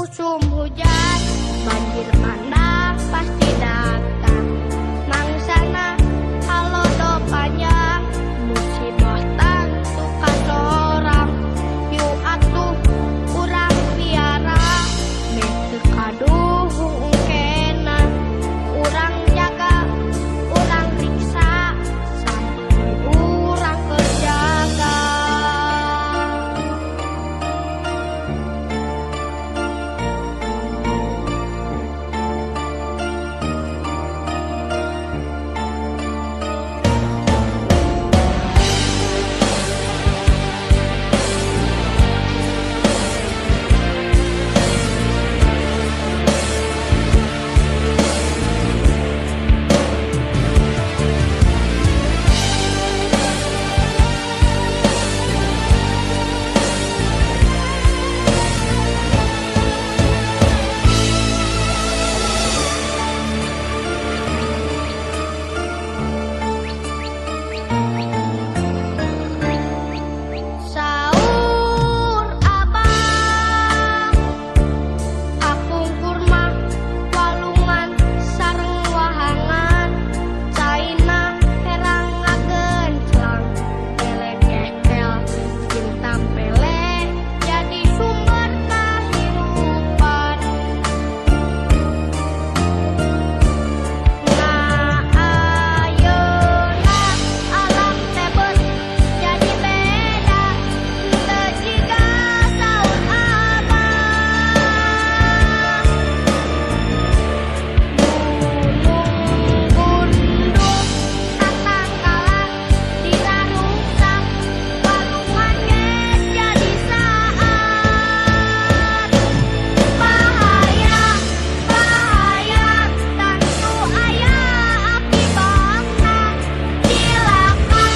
Usum hujan, banjir bandang pasti datang. Mangsana halodo panjang, musibah tangtu kasorang. Yuk atuh urang piara, meh teu kaduhung engkena. Urang jaga, urang riksa, sampai urang keur jaga. Saur Abah, kapungkur mah walungan sareng wahangan, caina herang ngagenclang, telekehtel jeung tampele jadi sumber kahirupan. Nah, ayeuna alam teh beus jadi beda, teu jiga saur Abah. Gunung gundul tatangkalan diraruksak, walungan ge jadi saat. Bahaya, bahaya, tangtu aya akibatna. Cilaka,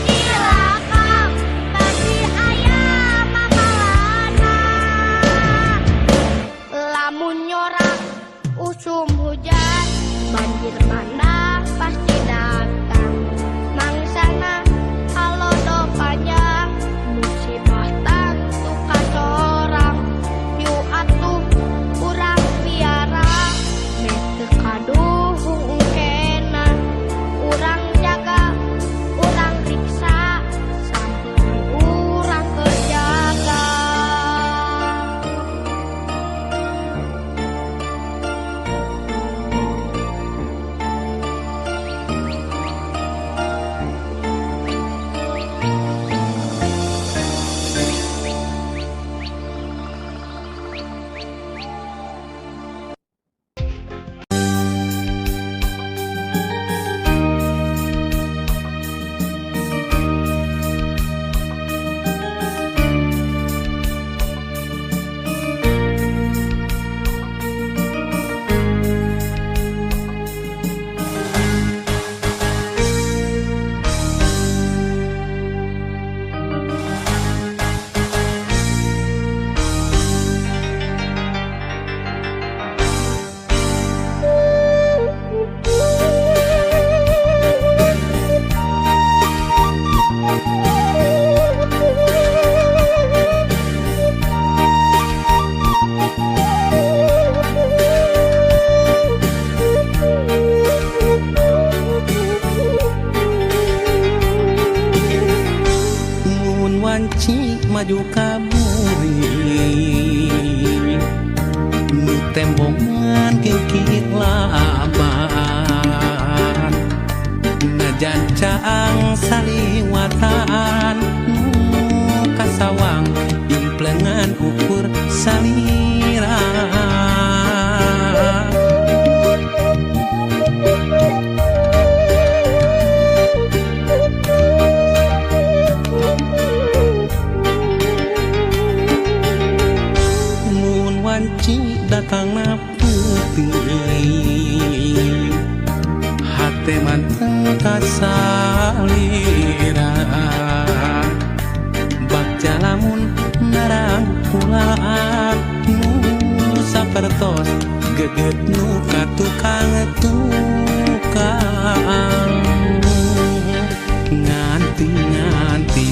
cilaka, pasti aya mamalana. Lamun nyorak usum hujan, banjir bandang pasti datang. Mangsana halodo panjang, musibah tangtu kasorang. Yuk atuh urang piara, meh teu kaduhung engkena. Urang jaga, urang riksa, sampai urang keur jaga. Mun wanci maju ka buri, nu tembongan kingkit laban, najan caang saliwatan, nu kasawang implengan ukur salira. Mun wanci datangna peuting, hate manteng kasalira, bagja lamun narangkulan nu sapertos geget nu ka tukang tukang. Nganti nganti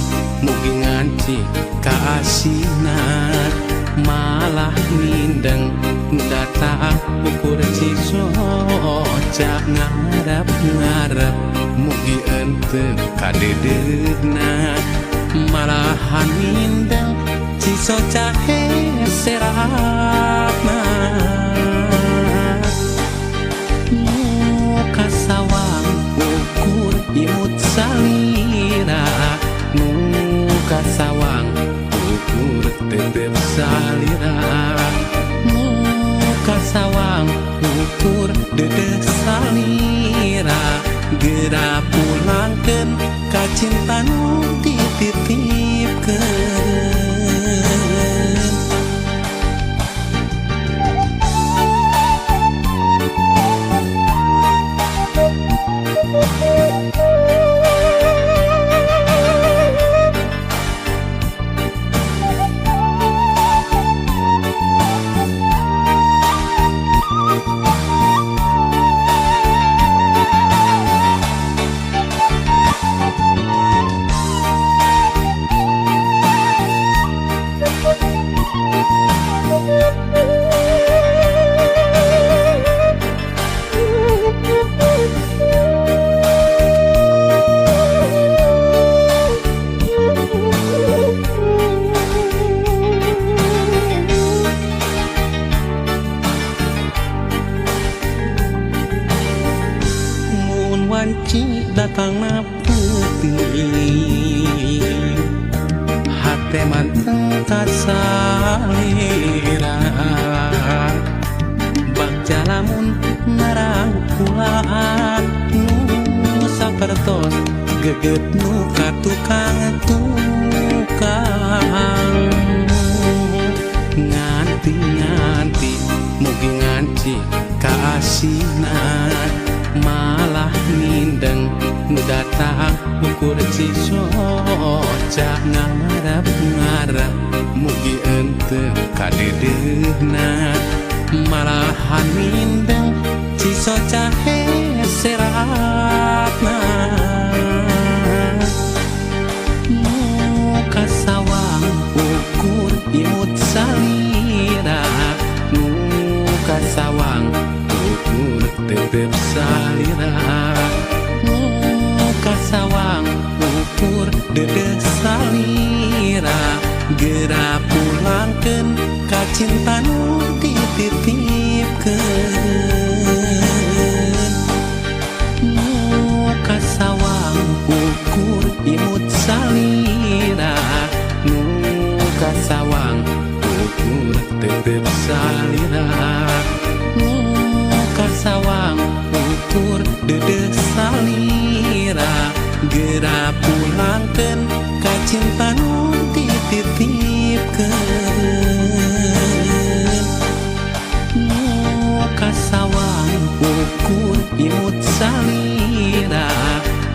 mugi nganti kaasinan. Malah mindeng nu datang ukur cisoca. Ngarep-ngarep mugi henteu kadeudeuhna, malahan mindeng cisoca seratna. Muka sawang ukur imut salira, muka sawang ukur tetep salira, muka sawang ukur dedeh salira. Geura pulangkeun ka cinta nu dititipkeun. Mun wanci datangna peuting, hate manteng kasalira. Bagja lamun ngarangkulan nu sapertos geget nu ka tukang tukang. Nganti-nganti mugi nganci kaasinan, malah mindeng nu datang ukur cisoca. Ngarep-ngarep mugi henteu kadeudeuhna, malahan mindeng cisoca seratna. Muka sawang ukur imut salira, muka sawang ukur tetep salira, muka sawang ukur dedeh salira. Geura pulangkeun ka cinta nu dititipkeun. Muka sawang ukur imut salira, muka sawang ukur tetep salira, muka sawang ukur dedeh salira. Geura pulangkeun ka cinta nu dititipkeun. Muka sawang ukur imut salira,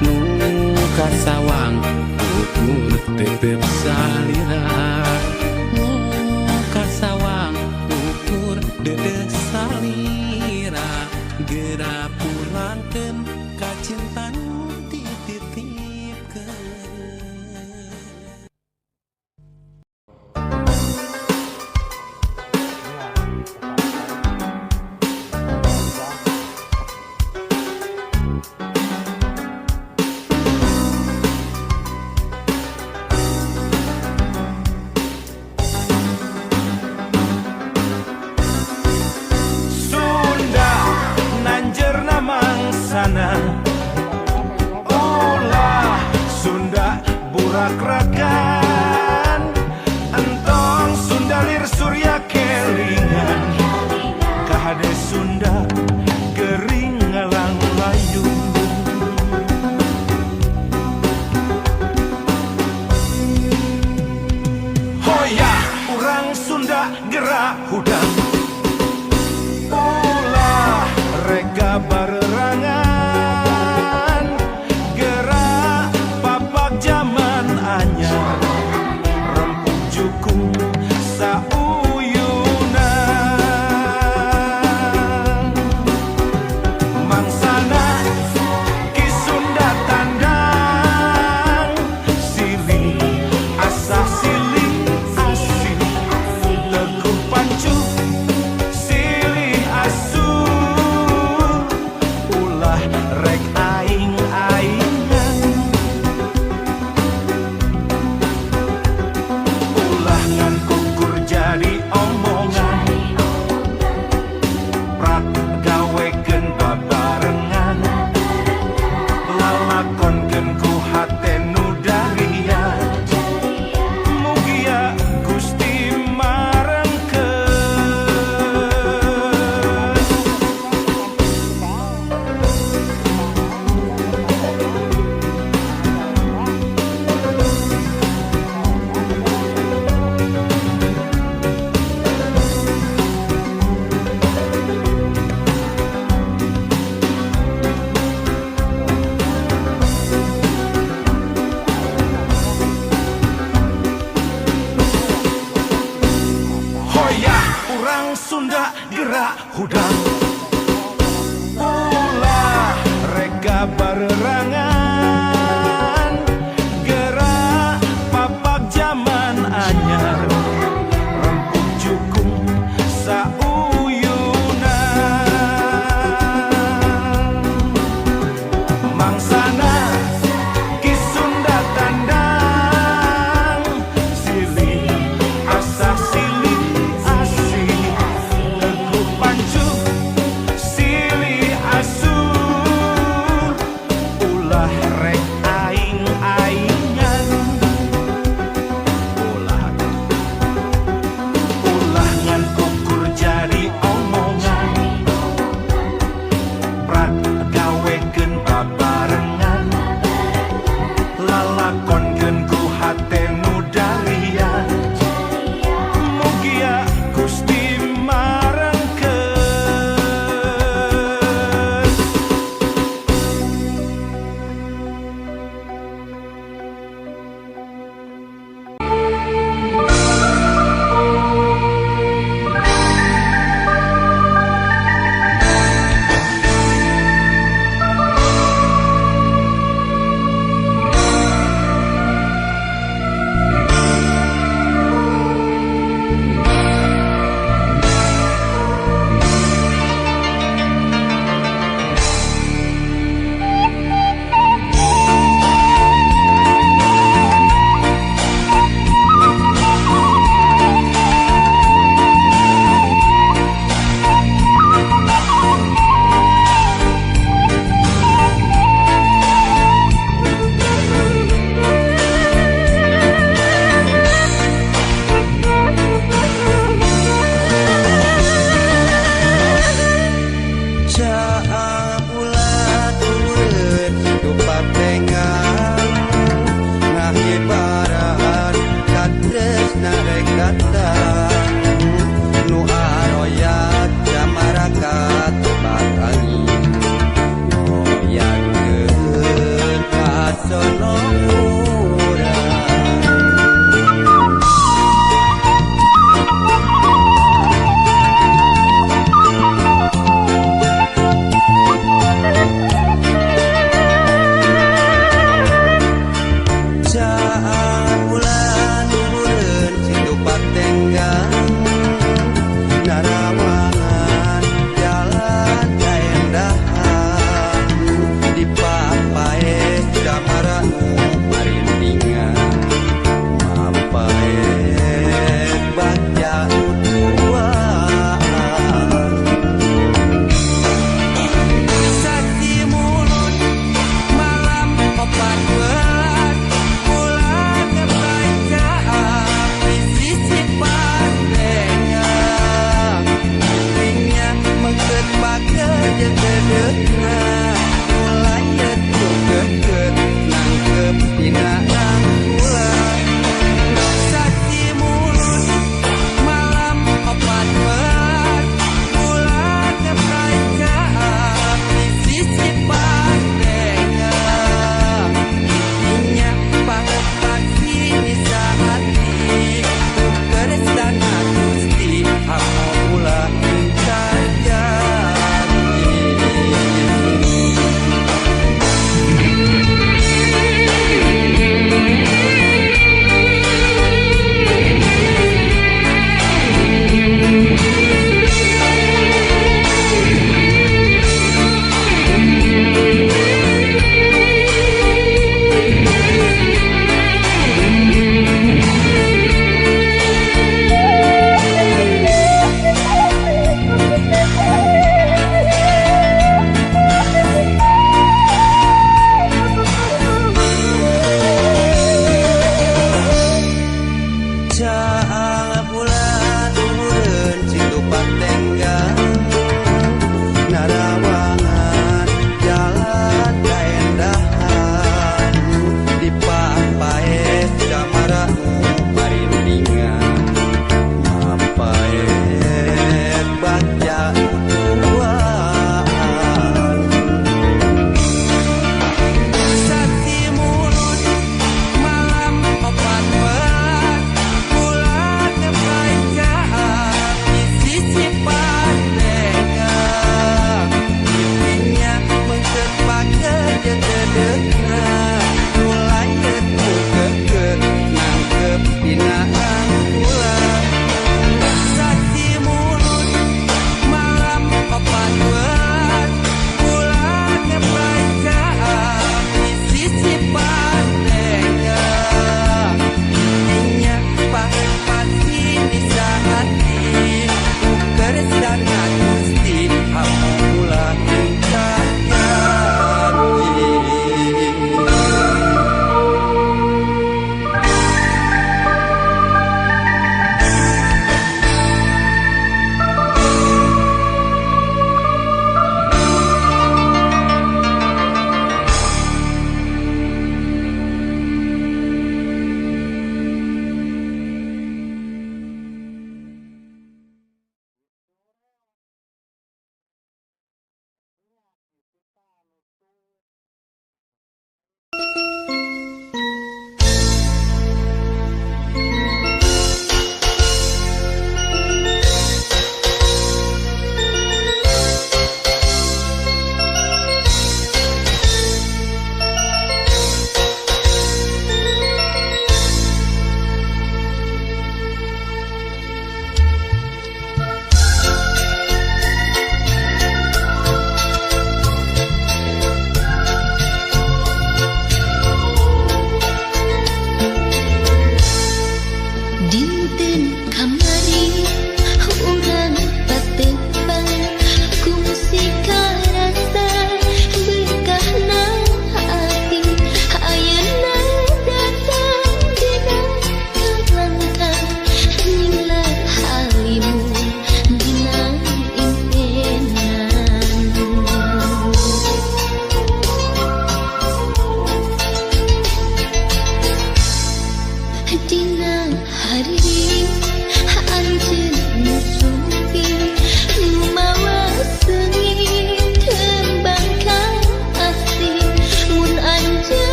muka sawang ukur tetep salira, muka sawang ukur dedeh salira. Geura pulangkeun ka cinta nu dititipkeun. Sunda nanjerna mangsana, ulah Sunda burakrakan. Entong Sunda lir surya kelingan, kahade Sunda gering ngalang layu. Hoya urang Sunda gerak hudang, ulah rega barerangan. Gerak papak jaman anyar, rempuk jukung sauyunan. Mangsana Ki Sunda tandang, silih asah silih asih, teguh panca. Urang Sunda gerak hudang. Ulah reka barerangan, gerak papak jaman anyar, rempuk jukung sauyunan. Mangsana Ki Sunda tandang, silih asah silih asih, teguh pancuh silih asuh, ulah rek aing-aingan, ulah ulah ngan ukur jadi omongan, prak gawekeun babarengan, lalakonkeun ku hate nu daria, mugia Gusti marengkeun. Caang ulah turun dupa tengang, ngahibarahan katresna rek datang, nu aroyat jamarakat batangi ngoyangkeun kasono urang. Caang bulan turun situpat tenggang, narawangan jalan kaendahan, dipapae camara nu marintingan, mapae bagja utuan. Saksi mulut malam 14 bulan kebaca di sisi pandengnya, kupingnya mengket pakai jeung dedeuna.